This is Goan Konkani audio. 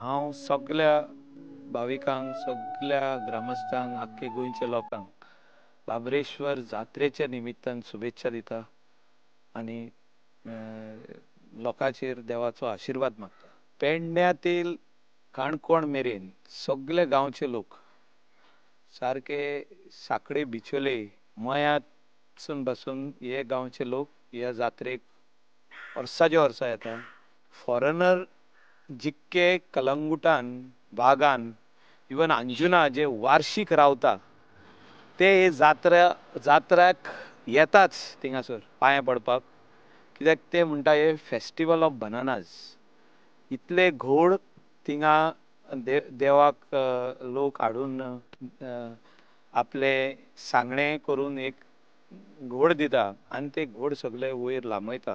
हांव सगळ्या भाविकांक, सगळ्या ग्रामस्थांक, आख्खे गोंयच्या लोकांक बाबरेश्वर जात्रेच्या निमित्तान शुभेच्छा दिता आनी लोकांचेर देवाचो आशिर्वाद मागता. पेडण्यातील काणकोण मेरेन सगळे गांवचे लोक सारके साखळे, बिचोले, मयांतसून बसून हे गांवचे लोक ह्या जात्रेक वर्साच्या वर्सा येता. फॉरेनर जितके कलंगुटान, बागान, इवन अंजुना जे वार्षिक रावता ते हे जात्राक येताच थिंगासर पांये पडपाक, कित्याक ते म्हणटा हे फेस्टिवल ऑफ बनानाज. इतले घोड थिंगा देवाक लोक हाडून आपले सांगणे करून एक घोड दिता आनी ते घोड सगळे वयर लांबयता.